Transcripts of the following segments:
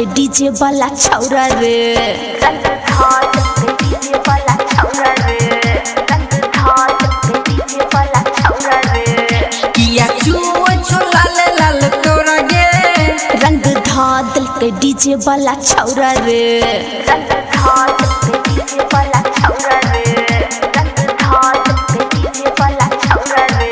दिलकै DJ वाला छौरा रे। रंग धा दिलकै डीजे वाला छौरा रे। रंग धा दिलकै डीजे वाला छौरा रे। किया चुओ छो लाल लाल तोरा गे। रंग धा दिलकै डीजे वाला छौरा रे। रंग धा दिलकै डीजे वाला छौरा रे। रंग धा दिलकै डीजे वाला छौरा रे।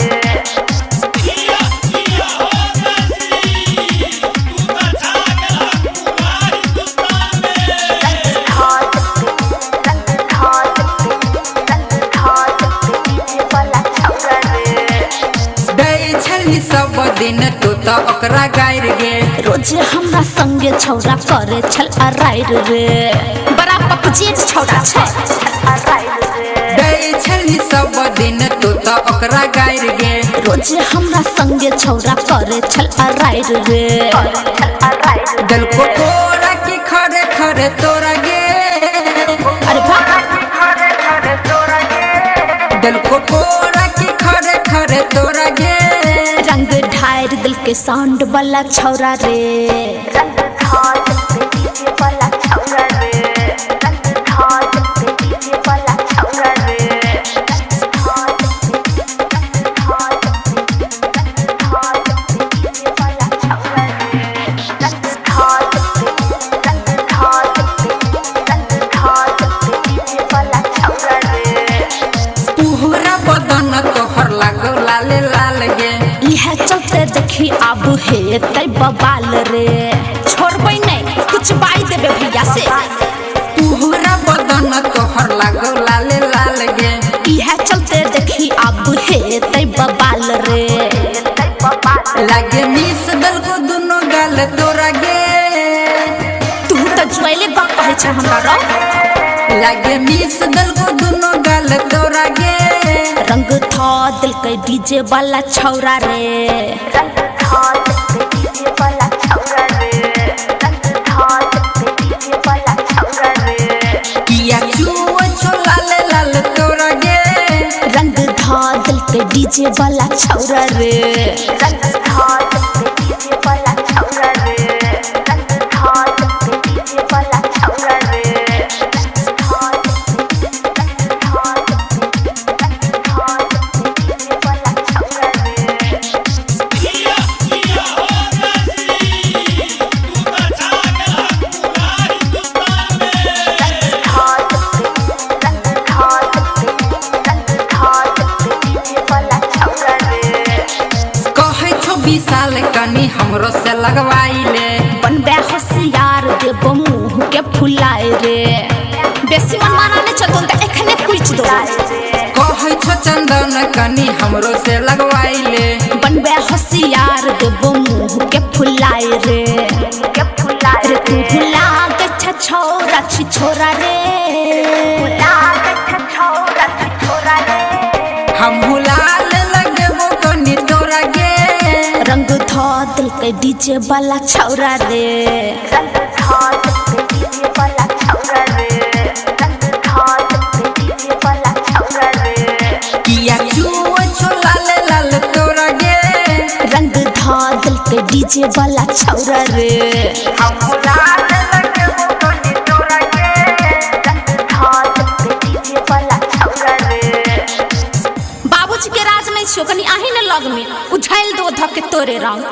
सब दिन तू तो ओकरा गायर गे। रोज हमरा संगे छौरा करे छल अराइर रे। बड़ा पपजेट छौरा छै। दै छली सब दिन तू तो ओकरा गायर गे। रोज हमरा संगे छौरा करे छल अराइर रे। दल को कोरा की खरे खरे तोरा गे। अरे भाग। दल को कोरा की खरे खरे तोरा गे। रंग ढार दिल के साउंड वाला छौरा रे। रंग धा दिलकै डीजे वाला छौरा रे। रंग धा दिलकै डीजे वाला छौरा रे। रंग धा दिलकै, रंग धा दिलकै, रंग धा दिलकै डीजे वाला छौरा रे। रंग धा दिलकै, रंग धा दिलकै, रंग धा दिलकै डीजे वाला छौरा रे। पूरा बदन तोहर लागो लाल लाल गे। इहे चलते देखी आब हेतै बवाल रे। छोड़बै नहि कुछ बाई देबै भैया से। पूरा बदन तोहर लागो लाल लाल गे। इहे चलते देखी आब हेतै बवाल रे। लागे मिस दल को दुनो गाल तोरा गे। तू तऽ जुआइले गप कहै छै हमरा रौ। लागे मिस दल को दुनो गाल तोरा गे। रंग धा दिलकै डीजे वाला छौरा रे। रंग धा दिलकै डीजे वाला छौरा रे। रंग धा दिलकै डीजे वाला छौरा रे। किया चुओ छो लाल लाल तोरा गे। रंग धा दिलकै डीजे वाला छौरा रे। रंग धा दिलकै डीजे वाला छौरा रे। रंग धा दिलकै डीजे वाला छौरा रे। रंग धा दिलकै, रंग धा दिलकै, रंग धा दिलकै डीजे वाला छौरा रे। रंग धा दिलकै, रंग धा दिलकै, रंग धा दिलकै डीजे वाला छौरा रे। कहै छो विशाल कनी हमरो से लगवाइले। बनबे होशियार देबो मुँह के फुलाए रे। बेसी मनमाना नहि चलतौ तऽ एखने कुचि दो। कहै छो चंदन कनी हमरो से लगवाइले। बनबे होशियार देबो मुँह के फुलाए रे। रे तू लागै छ छौरा छी छोरा रे। हमहू लाल लगबो कनी तोरा गे। रंग धा दिलकै डीजे वाला छौरा रे। रंग धा दिलकै डीजे वाला छौरा रे। रंग धा दिलकै डीजे वाला छौरा रे। किया चुओ छो लाल लाल तोरा गे। रंग धा दिलकै डीजे वाला छौरा रे। हमहू लाल लगबो कनी तोरा गे। रंग धा दिलकै डीजे वाला छौरा रे। बाबूजी के राज नहीं छियो कनी आही ने लग में उझाइल दो धक के तोरे रंग।